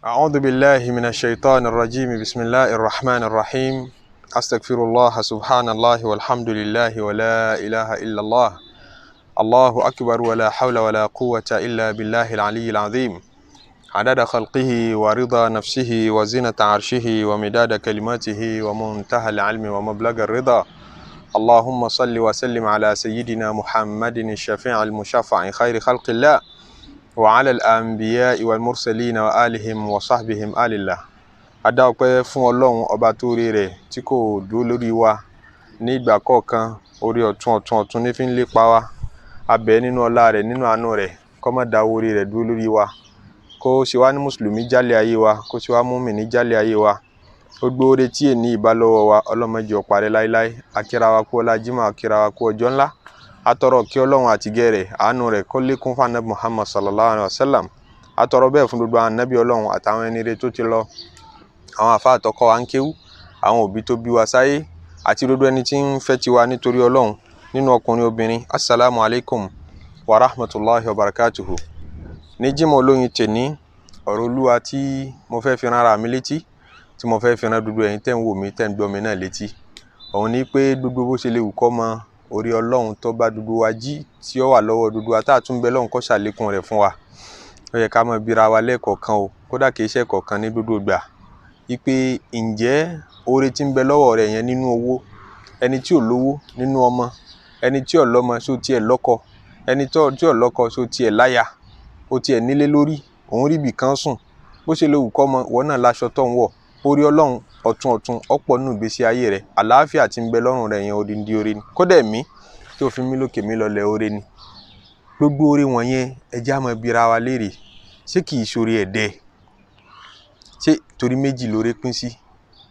أعوذ بالله من الشيطان الرجيم. بسم الله الرحمن الرحيم. أستغفر الله، سبحان الله والحمد لله ولا إله إلا الله، الله أكبر، ولا حول ولا قوة إلا بالله العلي العظيم، عدد خلقه ورضا نفسه وزنة عرشه ومداد كلماته ومنتهى العلم ومبلغ الرضا. اللهم صل وسلم على سيدنا محمد الشفيع المشفع خير خلق الله وعلى الأنبياء والمرسلين وآلهم وصحبهم آل الله. A dá ọpẹ́ fún Ọlọ́run ọba tó rí rẹ̀ tí kò dúró lórí wa ní ìgbà kọ̀ọ̀kan. Orí ọ̀tun ọ̀tun ọ̀tun ní fi ń lépa wa. A bẹ̀ nínú ọlá rẹ̀, nínú àánú rẹ̀, kó má dá orí rẹ̀ dúró lórí wa, kó ṣe wá ní mùsùlùmí jálẹ̀ ayé wa, kó ṣe wá mùmínì jálẹ̀ ayé wa. Gbogbo oore tí èní ìbá lọ́wọ́ wa, Ọlọ́run má jẹ́ ó parẹ́ láéláé. Akíra wa kú ọlá Jímọ̀, akíra wa kú ọjọ́ ńlá. Atọrọ kí Ọlọ́run àtìgẹ́ rẹ̀, àánú rẹ̀ kó lékún fún Ànábì Muhammad sallallahu alayhi wa sallam. Atọrọ bẹ́ẹ̀ fún gbogbo àwọn ànábì Ọlọ́run àtàwọn ẹni rere tó ti lọ, àwọn àfáà tó kọ́ wa ń kéwú, àwọn òbí tó bí wa sáyé, àti gbogbo ẹni tí ń fẹ́ tiwa nítorí Ọlọ́run nínú ọkùnrin, obìnrin. Assalamu alaikum wa rahmatulahi wa barakatuhu. Ní Jímọ̀ olóyin tèní, ọ̀rọ̀ Olúwa tí mo fẹ́ fi rán ara mi létí, tí mo fẹ́ fi rán gbogbo ẹ̀yin tẹ́ ń wò mí, tẹ́ ń gbọ́ mi náà létí, òun ni pé gbogbo bó ṣe lè wù kọ́ mọ orí Ọlọ́run tó bá gbogbo wa jí, tí ó wà lọ́wọ́ gbogbo wa, tá a tún bẹ lọ́hùn kó ṣàlékún rẹ̀ fún wa, ó yẹ ká máa bira wa lẹ́ẹ̀kọ̀ọ̀kan o, kódà kìí ṣe ẹ̀kọ̀ọ̀kan, ní gbogbo ìgbà, wípé ǹjẹ́ oore tí ń bẹ lọ́wọ́ rẹ̀ yẹn nínú owó, ẹni tí ò lówó nínú ọmọ, ẹni tí ò lọ́mọ ṣó tiẹ̀ lọ́kọ, ẹni tí ò lọ́kọ ṣó tiẹ̀ láya, ó tiẹ̀ nílé lórí, òun rí ibì kan sùn, bó ṣe lè wù kọ́ mọ, ìwọ náà láṣọ tó ń wọ̀. Orí Ọlọ́run ọ̀tun ọ̀tun ọ̀pọ̀ nínú ìgbésí ayé rẹ̀. Àlàáfíà tí ń bẹ lọ́rùn rẹ̀ yẹn, odindi oore ni. Kódà ẹ̀mí tó fi mí lókè mí lọlẹ̀, oore ni. Gbogbo oore wọ̀nyẹn, ẹ jẹ́ á máa bira wa léèrè, ṣé kìí ṣoore ẹ̀dẹ́? Ṣé torí méjì lóore pín sí?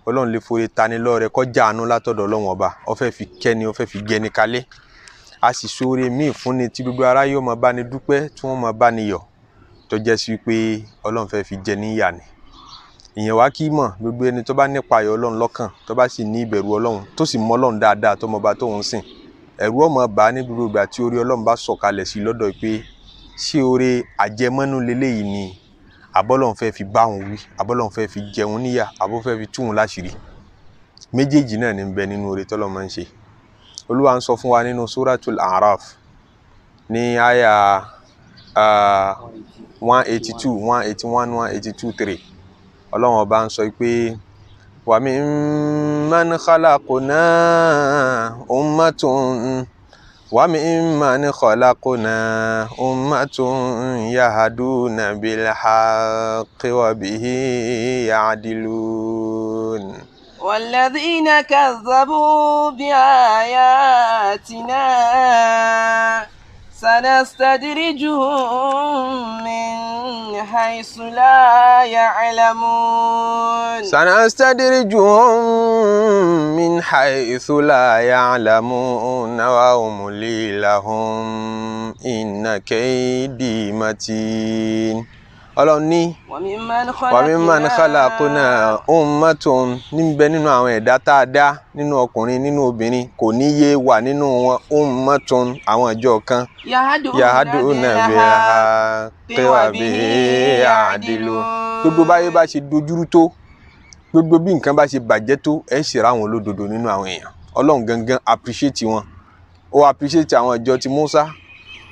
Ọlọ́run lè foore tani lọ́rẹ kọjá àánú látọ̀dọ̀ Ọlọ́run ọba, ó fẹ́ fi kẹ́ni, ó fẹ́ fi gẹni kalẹ̀. A sì ṣoore míì fúnni tí gbogbo aráyé ó máa bá ni dúpẹ́, tí wọ́n máa bá ni yọ̀, tó jẹ́ sí pé Ọlọ́run fẹ́ fi jẹ níyà ni. Ìyẹn wá kí mọ̀. Gbogbo ẹni tó bá nípa ayọ̀ Ọlọ́run lọ́kàn, tó bá sì ní ìbẹ̀rù Ọlọ́run, tó sì mọ Ọlọ́run dáadáa, tó mọ ọba tó ń sìn, ẹ̀rù ó máa bà á ní gbogbo ìgbà tí orí Ọlọ́run bá sọ̀kalẹ̀ sí lọ́dọ̀ pé ṣé oore àjẹmọ́nú leléyìí ni, àbọ́lọ́run fẹ́ fi bá òun wí, àbọ́lọ́run fẹ́ fi jẹun níyà, àbó fẹ́ fi tú òun láṣìírí. Méjèèjì náà ní bẹ nínú oore tọ́lọ́run máa ń ṣe. Olúwa ń sọ fún wa nínú Suratul A'raf ní àyà 182, 181, 182, 3. Ọlọ́run ọba ń sọ pé wa mimman khalaqna ummatun wa mimman khalaqna ummatun yahduna bil haqqi wa bihi ya'dilun. والذين كذبوا بآياتنا سنستدرجهم من حيث لا يعلمون. سنستدرجهم من حيث لا يعلمون وأملي لهم إن كيدي متين. Ọlọ́run ní wa mimman khalaqna ummatun, níbẹ̀ nínú àwọn ẹ̀dá tá a dá, nínú ọkùnrin, nínú obìnrin, kò ní yé wà nínú wọn ummatun, àwọn ìjọ kan, yahaduna bil haqqi wa bihi ya'dilun. Gbogbo báyé bá ṣe dojúrú tó, gbogbo bí nǹkan bá ṣe bàjẹ́ tó, ẹ̀ ṣì ráwọn olódodo nínú àwọn èèyàn. Ọlọ́run gangan appreciate wọn. Ó appreciate àwọn ìjọ ti Musa.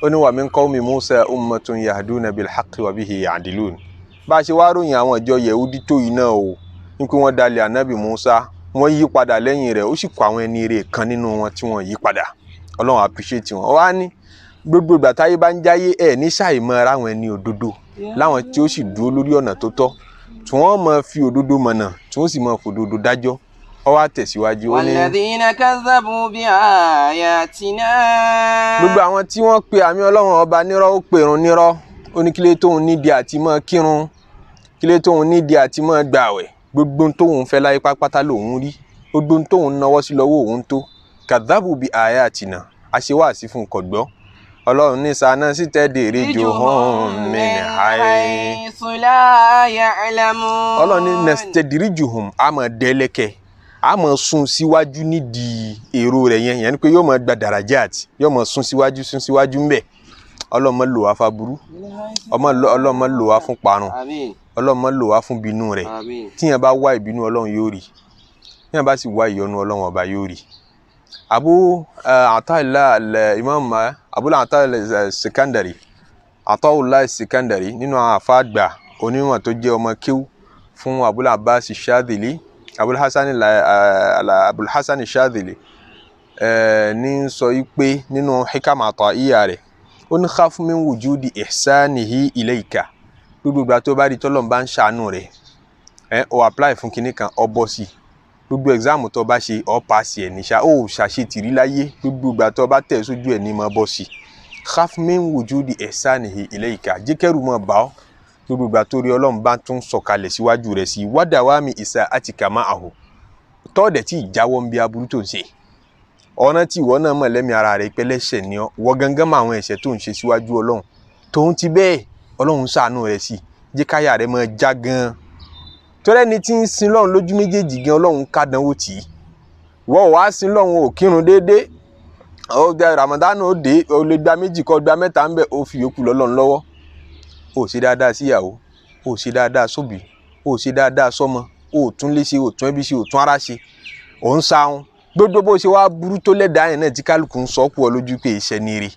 Ó ní wa min qawmi Musa ummatun yahduna bil haqqi wa bihi ya'dilun. Bá a ṣe wá ròyìn àwọn ìjọ Yẹ̀húdí tó yìí náà o, ní pé wọ́n dalẹ̀ ànábì Musa, wọ́n yí padà lẹ́yìn rẹ̀, ó sì kó àwọn ẹni rẹ̀ kan nínú wọn tí wọ́n yí padà. Ọlọ́run appreciate wọn. Ó wá ní gbogbo ìgbà táyé bá ń jáyé, ẹ̀ ní ṣàìmọ̀ ara àwọn ẹni òdodo láwọn tí ó sì dúró lórí ọ̀nà tó tọ́, tí wọ́n máa fi òdodo mọ̀nà, tí wọ́n sì máa fòdodo dájọ́. Ó wá tẹ̀síwájú, ó ní والذين كذبوا بآياتنا. Gbogbo àwọn tí wọ́n pe àmì Ọlọ́run ọba nírọ́, ó pèrún nírọ́. Ó ní kílé tóun nídìí àti máa kírun, kílé tóun nídìí àti máa gbààwẹ̀, gbogbo tóun fẹ́ láyé pátápátá lòun rí, gbogbo tóun náwó sí lọ́wọ́ òun tó. Kadhabu bi ayatina, àṣewàásí fún kọ̀gbọ́. Ọlọ́run ní sanastadrijuhum min haythu la ya'lamun. Ọlọ́run ní nastadrijuhum, a máa dẹ́lẹ́kẹ̀, a máa sún síwájú nídìí èrò rẹ̀ yẹn. Yẹn ni pé yóò máa gba darajat, yóò máa sún síwájú, sún síwájú ńbẹ̀. Ọlọ́run má lò wá fáburú, Ọlọ́run má lò wá fún parun. Àmín. Ọlọ́run má lò wá fún ìbínú rẹ̀. Àmín. Tíyẹn bá wá ìbínú Ọlọ́run yóò rí, tíyẹn bá sì wá ìyọ́nú Ọlọ́run ọba yóò rí. Abu Ata'illah al-Imam Abu Ata'illah Sikandari, Ata'ullah Sikandari, nínú àwọn àfáàgbà onímọ̀ tó jẹ́ ọmọ kíw fún Abul Abbas Shadhili, Abul Hasan Abul Hasan Shadhili, ní sọ yìí pé nínú hikam Ata'iyya rẹ̀, ó ní khaf min wujudi ihsanihi ilayka. Gbogbo ìgbà tó bá rí tọ́lọ́run bá ń ṣàánú rẹ̀, ẹ o apply fún kinní kan, ọ bọ́ sí i, gbogbo exam tó bá ṣe, ọ pass ẹ̀ níṣà, ó ṣàṣetìrí láyé, gbogbo ìgbà tó bá tẹ̀ sójú ẹ̀ ní mọ́ bọ́ sí i. Khaf min wujudi ihsanihi ilayka, jẹ́kẹ́rù mọ́ bá ọ gbogbo ìgbà tó rí Ọlọ́run bá tún sọ̀kalẹ̀ síwájú rẹ̀ sí i, wadawami isa'atika ma'ahu, tọ́ọ̀dẹ̀ tí ìjáwọ́ ń bí aburú tó ń ṣe, ọ̀nà tí ìwọ náà mọ̀ lẹ́mìí ara rẹ̀ pẹ́lẹ́ṣẹ̀ ni ọ́, wọ́n gangan mọ àwọn ẹ̀ṣẹ̀ tó ń ṣe síwájú Ọlọ́run, tòun ti bẹ́ẹ̀ Ọlọ́run ṣàánú rẹ̀ sí i, jẹ́ káyà rẹ̀ máa já gan-an. Torí ẹni tí ń sin Ọlọ́run lójú méjèèjì gan, Ọlọ́run kádánwò tì í. Wọ́n wá sin Ọlọ́run ò kírun déédéé, ó gba Ramadan, ó dé, ó lè gba méjì kó gba mẹ́ta ń bẹ̀, ó fi yòókù lọ́lọ́run lọ́wọ́. Ó ṣe dáadáa síyàwó, ó ṣe dáadáa sóbì, ó ṣe dáadáa sọ́mọ, ó tún lé ṣe, ó tún ẹbí ṣe, ó tún ara ṣe, ó ń sáhun. Gbogbo bó ṣe wá burú tó lẹ́dàá yẹn náà tí kálukú ń sọ kú ọ lójú pé iṣẹ́ ni ire,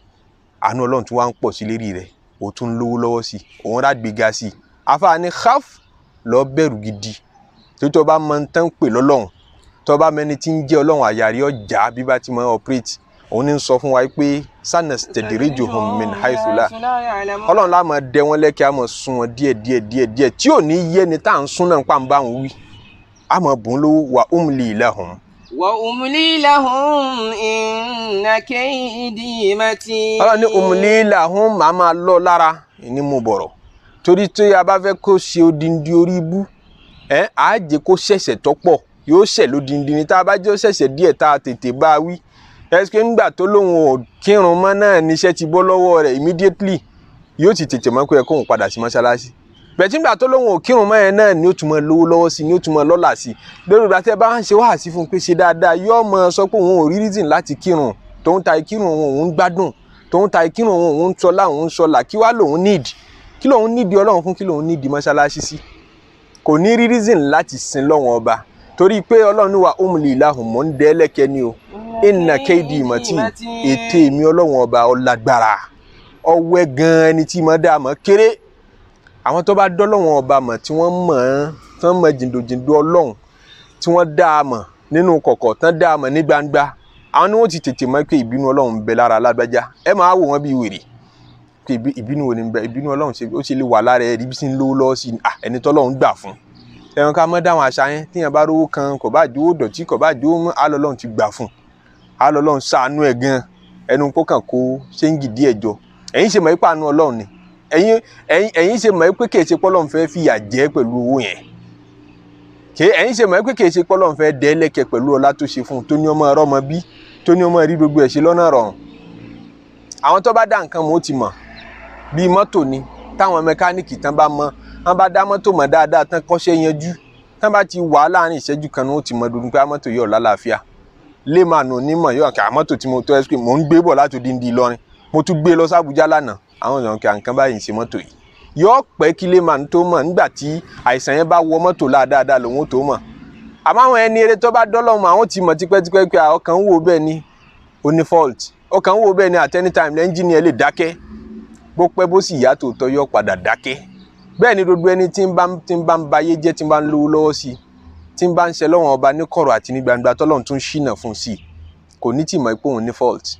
àánú Ọlọ́run tún wá ń pọ̀ sí lérí rẹ̀, ó tún lówó lọ́wọ́ sí i, òun rà gbéga sí i. Àfààní khaf, lọ bẹ̀rù gidi, torí tó bá mọ tán pè lọ́lọ́run, tó bá mẹni tí ń jẹ́ Ọlọ́run, àyàrí ọjà bí bá ti mọ operate. Òun ní sọ fún wa pé sanastadrijuhum min haythu la, Ọlọ́run lá máa dẹ wọ́n lẹ́kẹ́, á máa sun wọn díẹ̀ díẹ̀ díẹ̀ díẹ̀ tí ò ní yé ni tá à ń sún náà pa ń bá wọn wí, á máa bùn lówó. Wa umli lahum. Wa umli lahum inna kaydi matin. Ọlọ́run ní umli lahum, màá máa lọ lára ní mo bọ̀rọ̀, torí tí a bá fẹ́ kó ṣe odindi orí ibú, ẹ á jẹ́ kó ṣẹ̀ṣẹ̀ tọ́pọ̀, yóò ṣẹ̀ lódindi ni. Tá a bá jẹ́ ó ṣẹ̀ṣẹ̀ díẹ̀ tá a tètè bá a wí, ẹsẹ̀ ńgbà tó lóun ò kírun mọ́ náà níṣẹ́ ti bọ́ lọ́wọ́ rẹ̀ immediately, yóò ti tètè mọ̀ pé ẹ kóun padà sí mọ́ṣáláṣí. Bẹ̀tí ńgbà tó lóun ò kírun mọ́ yẹn náà ni ó tún mọ́ lówó lọ́wọ́ sí, ni ó tún mọ́ lọ́lá sí. Lórí ìgbà tẹ́ bá ń ṣe wáàsí fún un pé ṣe dáadáa, yóò mọ sọ pé òun ò rí reason láti kírun, tóun ta ìkírun òun, òun gbádùn, tóun ta ìkírun òun, òun ń sọlá, òun ń sọlá, kí wá lòun need, kí lòun need Ọlọ́run fún, kí lòun need mọ́ṣáláṣí sí? Kò ní rí reason láti sin lọ́wọ́n ọba, torí pé Ọlọ́run wa umli lahum, mò ń dẹ́ lẹ́kẹ́ ni o, inna kaydi matin, ète mi Ọlọ́run ọba ọlágbára ọwẹ́ gan-an, ẹni tí mo dá mọ́ kéré. Àwọn tó bá dọ́lọ́wọ́n ọba mọ̀, tí wọ́n mọ̀ ọ́n, tí wọ́n mọ̀ jìndòjìndò Ọlọ́run, tí wọ́n dá a mọ̀ nínú kọ̀kọ̀, tán dá a mọ̀ ní gbangba, àwọn ni wọ́n ti tètè mọ̀ pé ìbínú Ọlọ́run ń bẹ lára lágbájá. Ẹ máa wò wọ́n bí wèrè pé ìbínú wo ni ń bẹ, ìbínú Ọlọ́run ṣe ó ṣe lè wà lára ẹ rí bí sí ń lówó lọ́wọ́ sí ẹni tọ́lọ́run gbà fún. Ẹ̀wọ̀n ká mọ́ dáwọn àṣà yẹn, tíyẹn bá rówó kan, kò bá jówó dọ̀tí, kò bá jówó mọ́, àlọ́lọ́run ti gbà fún, àlọ́lọ́run ṣàánú ẹ̀ gan, ẹnu kó kàn kó ṣéǹgì díẹ̀ jọ. Ẹ̀yin ṣe mọ̀ pé àánú Ọlọ́run ni, ẹ̀yin ṣe mọ̀ pé kìí ṣe pọ́lọ́run fẹ́ fìyà jẹ pẹ̀lú owó yẹn, kì ẹ̀yin ṣe mọ̀ pé kìí ṣe pọ́lọ́run fẹ́ dẹ́ lẹ́kẹ̀ pẹ̀lú ọlá tó ṣe fún un, tó ní ọmọ ọrọ́mọ bí, tó ní ọmọ rí gbogbo ẹ̀ ṣe lọ́nà rọrùn. Àwọn tó bá dá nǹkan mọ̀ ó ti mọ̀, bíi mọ́tò ni, táwọn mẹkáníìkì tán bá mọ̀, wọ́n bá dá mọ́tò mọ̀ dáadáa tán kọ́ṣẹ́ yanjú, tán bá ti wà láàrin ìṣẹ́jú kan ní ó ti mọ̀ dúdú pé mọ́tò yóò lálàáfíà. Lémànù onímọ̀ yóò kà mọ́tò tí mo tọ́ ẹ́ pé mò ń gbé bọ̀ láti odindi Ìlọrin, mo tún gbé lọ sàbújá lánàá, àwọn èèyàn kí nǹkan báyìí ń ṣe mọ́tò yìí. Yóò pẹ́ kí lémànù tó mọ̀, nígbà tí àìsàn yẹn bá wọ mọ́tò láadáa lòun ó tó mọ̀. Àmọ́ àwọn ẹni eré tó bá dọ́lọ́ mọ̀, àwọn ti mọ̀ tipẹ́tipẹ́ pé ọkàn ń wò bẹ́ẹ̀ ni ó ní fault, ọkàn ń wò bẹ́ẹ̀ ni at any time lẹ́ńjìnì ẹ̀ lè dákẹ́, bó pẹ́ bó sì yá tòótọ́ yóò padà dákẹ́. Bẹ́ẹ̀ ni gbogbo ẹni tí ń bá ń bayé jẹ́, tí ń bá ń lówó lọ́wọ́ sí i, tí ń bá ń ṣe lọ́wọ́n ọba ní kọ̀rọ̀ àti ní gbangba, tọ́lọ́run tún ṣìnà fún sí i, kò ní tì mọ̀ pé òun ní fault,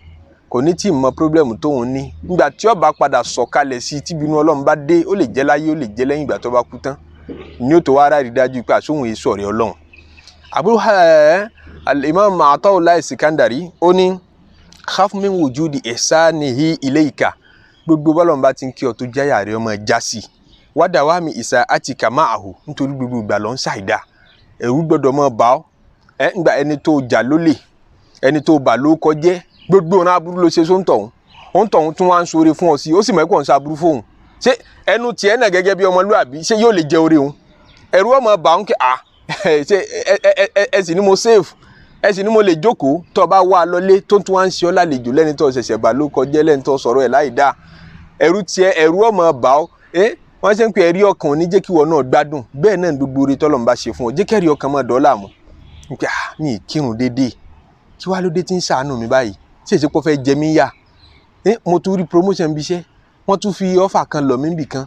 kò ní tì mọ̀ problem tóun ní. Nígbà tí ó bá padà sọ̀kalẹ̀ sí i, tí ìbínú Ọlọ́run bá dé, ó lè jẹ́ láyé, ó lè jẹ́ lẹ́yìn ìgbà tó bá kú tán, ní ó tó wá rárí dájú pé àsóhun èso ọ̀rẹ́ Ọlọ́run. Abu al-Imam Ata'ullah Sikandari ó ní khaf min wujudi ihsanihi ilayka, gbogbo bọ́lọ̀ bá ti ń kí ọ tó jáyà rẹ ọmọ já sí i, wadawami isa'atika ma'ahu, nítorí gbogbo ìgbà ló ń ṣàìdá, ẹ̀rù gbọ́dọ̀ mọ́ bá ọ. Ẹ ńgbà ẹni tó jà lólè, ẹni tó bà ló kọjẹ́, gbogbo ọ̀nà aburú ló ṣe sóńtọ̀hún, òǹtọ̀hún tún wá ń ṣoore fún ọ sí i, ó sì mọ̀ ẹ́ pọ̀ ń ṣaburú fóun. Ṣé ẹnu tiẹ̀ náà gẹ́gẹ́ bí ọmọlúàbí ṣé yóò lè jẹ oore òun? Ẹ̀rù ọmọ bá òun kí à ṣe ẹ sì ní mo save, ẹ sì ní mo lè jókòó. Tó bá wà lọlé tó tún wá ń ṣe ọ́ lálejò lẹ́ni tó ṣẹ̀ṣẹ̀ bà ló kọjẹ́, lẹ́ni tó sọ̀rọ̀ ẹ̀ láì dáa, ẹ̀rù tiẹ̀ ẹ̀rù ọmọ bá ọ. Wọ́n ṣe ń pè ẹ̀rí ọkàn ò ní jẹ́ kí ìwọ náà gbádùn. Bẹ́ẹ̀ náà gbogbo oore tọ́lọ́run bá ṣe fún ọ, jẹ́ kẹ́rí ọkàn máa dọ́là mú. Pé mi ì kírun déédéé, kí wàá ló dé tí ń ṣàánú mi báyìí, tí èsì pọ̀ fẹ́ jẹ mí yá. Mo tún rí promotion bí iṣẹ́, wọ́n tún fi ọ́fà kan lọ̀ mí bì kan,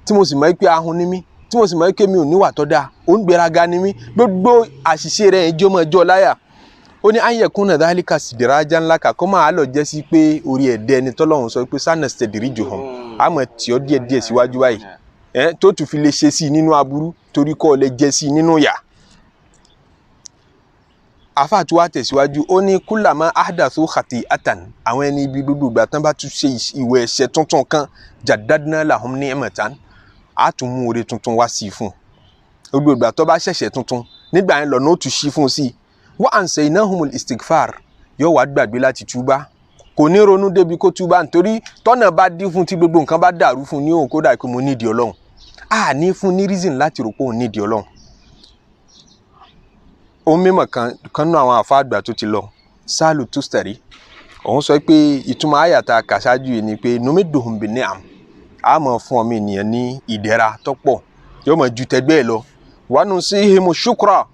tí mo sì mọ̀ pé ahun ni mí, tí mo sì mọ̀ pé mi ò níwà tó dáa, ò ń gbéraga ni mí. Gbogbo àṣìṣe rẹ̀ ẹjọ́ mọ́ ẹjọ́ láyà. Ó ní ayẹ̀kún náà dálíkà sìdìrájà ńlá kà kó máa lọ jẹ́ sí pé orí ẹ̀dẹ́ ẹni tọ́lọ́run sọ pé sanna stediri jù hàn àmọ́ tí ó díẹ̀ díẹ̀ síwájú báyìí tó tún fi lè ṣe sí i nínú aburú torí kọ́ ọ lè jẹ́ sí i nínú yà. Àfáà tí wàá tẹ̀síwájú, ó ní kúlàmọ́ ahdathu khati atan, àwọn ẹni ibi gbogbo ìgbà tán bá tún ṣe ìwẹ̀ ẹ̀ṣẹ̀ tuntun kan, jaddadna lahum ni'matan, á tún mú oore tuntun wá sí i fún un. Gbogbo ìgbà tó bá ṣẹ̀ṣẹ̀ tuntun nígbà yẹn lọ́nà ó tún ṣí fún un sí i. Wa ansaynahumul istighfar, yóò wá gbàgbé láti túbá, kò ní ronú débi kó túbá, nítorí tọ́nà bá dín fún tí gbogbo nǹkan bá dàrú fún ní òun kódà pé mo nídìí Ọlọ́run. A ní fún ní reason láti rò pé òun nídìí Ọlọ́run. Òun mímọ̀ kan kan nínú àwọn àfa àgbà tó ti lọ, Sálù Tustari, òun sọ pé ìtumọ̀ àyàtà kàṣáájú yìí ni pé numidduhum bin ni'am, a máa fún ọmọ ènìyàn ní ìdẹ̀ra tó pọ̀, yóò máa ju tẹgbẹ́ ẹ̀ lọ. Wa nusihim shukra,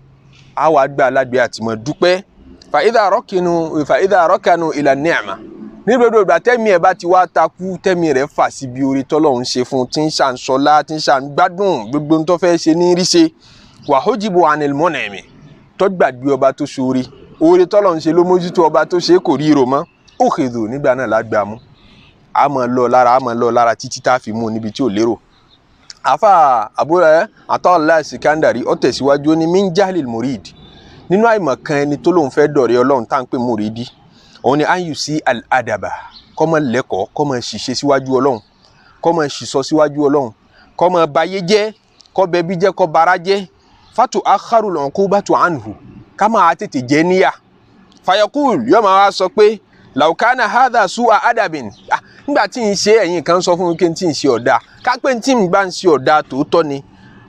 a wàá gbà alágbé àti mọ̀ dúpẹ́. Fa idha rakanu ila ni'ma, ní gbogbo ìgbà tẹ́mi ẹ̀ bá ti wá takú, tẹ́mi rẹ̀ fà síbi oore tọ́lọ́run ṣe fún, tí ń ṣàǹsọ́lá, tí ń ṣàǹgbádùn gbogbo tó fẹ́ ṣe ní rí ṣe. Wa hujibu anil mun'imi, tó gbàgbé ọba tó ṣoore, oore tọ́lọ́run ṣe ló mójútó, ọba tó ṣe kò rí rò mọ́. Òkèdò nígbà náà lágbà mú, a máa lọ lára, a máa lọ lára títí tá a fi mú níbi tí ò lérò. Àfa àbúrò Atọ́lá Sikandari ó tẹ̀síwájú, ó ní min jahlil murid, nínú àìmọ̀ kan ẹni tó lóun fẹ́ dọ̀rẹ́ Ọlọ́run tá à ń pè muridi, òun ni an yusi al-adaba, kó máa lẹ́kọ̀ọ́, kó máa ṣiṣẹ́ síwájú Ọlọ́run, kó máa ṣìṣọ́ síwájú Ọlọ́run, kó máa bayé jẹ́, kó bẹbí jẹ́, kó bara jẹ́. Fatu akharu al-uqubatu anhu, ká máa tètè jẹ́ níyà. Fayaqul, yóò máa wá sọ pé law kana hadha su'a adabin, nígbà tí n ṣe ẹ̀yin kan sọ fún mi pé n tí n ṣe ọ̀dà, ká pé n tí n bá ń ṣe ọ̀dà tòótọ́ ni,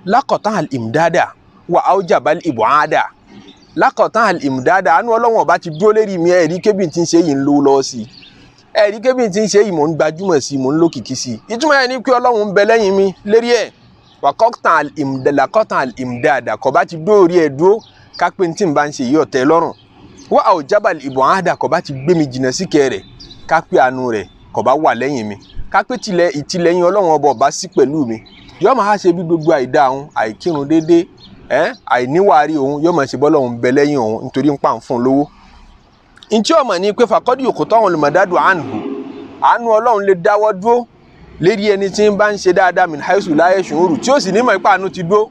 laqata al-imdada wa awjaba al-ib'ada, laqata al-imdada, àánú Ọlọ́wọ̀n ọba ti dúró lérí mi, ẹ̀rí kébì tí ń ṣe yìí ń lówó lọ́wọ́ sí i, ẹ̀rí kébì tí ń ṣe yìí mò ń gbajúmọ̀ sí i, mò ń lókìkí sí i, ìtumọ̀ ẹ̀ ní pé Ọlọ́run ń bẹ lẹ́yìn mi lérí ẹ̀. Wàkọ́tàn al-imdada, kò bá ti dóorí ẹ̀ dúró, ká pé n tí n bá ń ṣe yìí ọ̀tẹ̀ lọ́rùn. Wa awjaba al-ib'ada, kò bá ti gbé mi jìnnà síkẹ́ rẹ̀, ká pé àánú rẹ̀ kò bá wà lẹ́yìn mi, ká pé tilẹ̀ ìtìlẹ́yìn Ọlọ́run ọba ọba sí pẹ̀lú mi. Yóò máa ṣe bí gbogbo àìdá òun, àìkírun déédéé, àìníwárí òun, yóò máa ṣe bọ́lọ́run bẹ lẹ́yìn òun nítorí ń pa ń fún un lówó. Ntí ọmọ ní pé fàkọ́dí òkútọ́ àwọn olùmọ̀dádù àánú, àánú Ọlọ́run lè dáwọ́ dúró lérí ẹni tí ń bá ń ṣe dáadáa min haisu la yash'uru, tí ó sì ní mọ̀ ipá àánú ti dúró,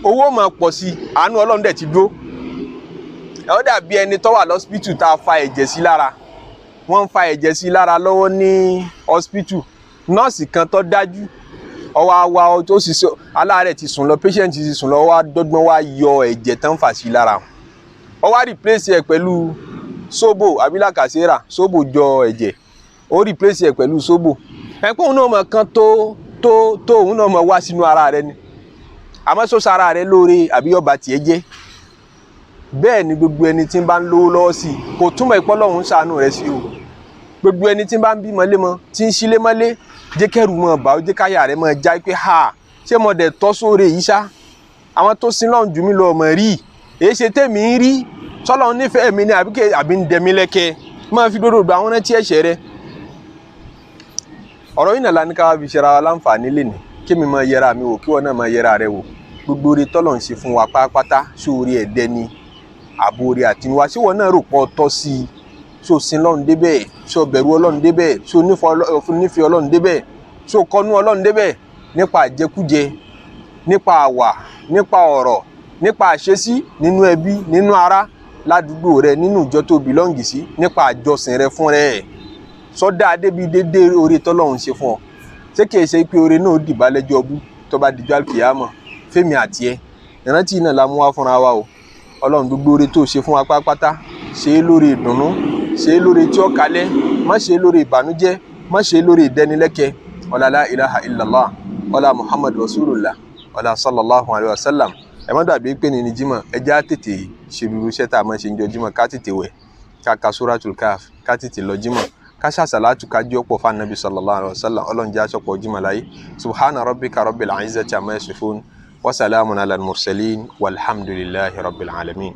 owó máa pọ̀ sí i, àánú Ọlọ́run dẹ̀ ti dúró. Ẹ ó dàbí ẹni tó wà lọ́sípítù tá a fa ẹ̀jẹ̀ sí lára, wọ́n ń fa ẹ̀jẹ̀ sí lára lọ́wọ́ ní hospital. Nọ́ọ̀sì kan tó dájú ọwọ́ àwa tó sì sọ aláàárẹ̀ ti sùn lọ, patient ti sùn lọ, wá dọ́gbọ́n wá yọ ẹ̀jẹ̀ tán fà sí lára, ó wá replace ẹ̀ pẹ̀lú sóbò àbí làkàṣẹ́rà, sóbò jọ ẹ̀jẹ̀, ó replace ẹ̀ pẹ̀lú sóbò. Ẹ̀ pé òun náà mọ̀ kan tó tó tó òun náà mọ̀ wá sínú ara rẹ ni, àmọ́ sọ sára rẹ lóore àbí ọba tiẹ̀ jẹ́. Bẹ́ẹ̀ ni gbogbo ẹni tí ń bá ń lówó lọ́wọ́ sí i kò túmọ̀ ìpọ́ Ọlọ́run ń ṣàánú rẹ sí o. Gbogbo ẹni tí ń bá ń bímọ lémọ, tí ń sílé mọ́lé, jẹ́ kẹ́rù mọ́ bá ó, jẹ́ káyà rẹ mọ́ já pé ha, ṣé mo dẹ̀ tọ́ sóore yìí ṣá? Àwọn tó sin lọ́run jù mí lọ ọmọ rí, èyí ṣe tèmi ń rí, sọlọ́run nífẹ̀ẹ́ mi ni àbí àbí ń dẹ̀mí lẹ́kẹ́? Máa fi gbogbo ìgbà àwọn rántí ẹ̀ṣẹ̀ rẹ. Ọ̀rọ̀ yìí nàlá ní ká wá fi ṣera wa láǹfààní lénìí, kí mi máa yẹra mi wò, kí wọn náà máa yẹra rẹ wò. Gbogbo oore tọ́lọ̀ ń ṣe fún wa pátápátá, sóore ẹ̀dẹ́ ni àbò oore àtinúwá, ṣé wọn náà rò pọ̀ tọ́ sí i? Ṣó sin Ọlọ́run débẹ̀? Ṣó bẹ̀rù Ọlọ́run débẹ̀? Ṣó nífẹ̀ẹ́ Ọlọ́run débẹ̀? Ṣó kọnú Ọlọ́run débẹ̀? Nípa àjẹkújẹ, nípa àwà, nípa ọ̀rọ̀, nípa àṣesí nínú ẹbí, nínú ará, ládùúgbò rẹ, nínú ìjọ tó belong sí, nípa àjọsìn rẹ fún rẹ, sọdá débi dédé oore tọ́lọ́run ṣe fún ọ. Ṣé kìí ṣe pé oore náà dìbà lẹ́jọ́ ọbú tó bá dijọ́ àlùkìyámọ̀ fẹ́mi àti ẹ? Ìrántí náà la mú wá fúnra wa o. Ọlọ́run, gbogbo oore tó ṣe fún wa pátápátá, ṣe é lórí ìdùnnú, ṣe é lórí tí ó kalẹ̀, má ṣe é lórí ìbànújẹ́, má ṣe é lórí ìdẹnilẹ́kẹ. Ọlá la ilaha illallah, ọlá Muhammad rasulullah, ọlá sallallahu alayhi wa sallam. Ẹ má dàbí pé ní Jímọ̀, ẹ já tètè ṣe gbogbo iṣẹ́ tá a máa ṣe ń jọ Jímọ̀, ká tètè wẹ̀, ká ka suratul Kahf, ká tètè lọ Jímọ̀. Ká ṣàṣàlátù ká jí ọ̀pọ̀ fún anabi sallallahu alayhi wa sallam. Ọlọ́run jẹ́ aṣọ́pọ̀ jimá láyé. Subhana rabbika rabbil izzati amma yasifun wa salamun ala al-mursalin walhamdulillahi rabbil alamin.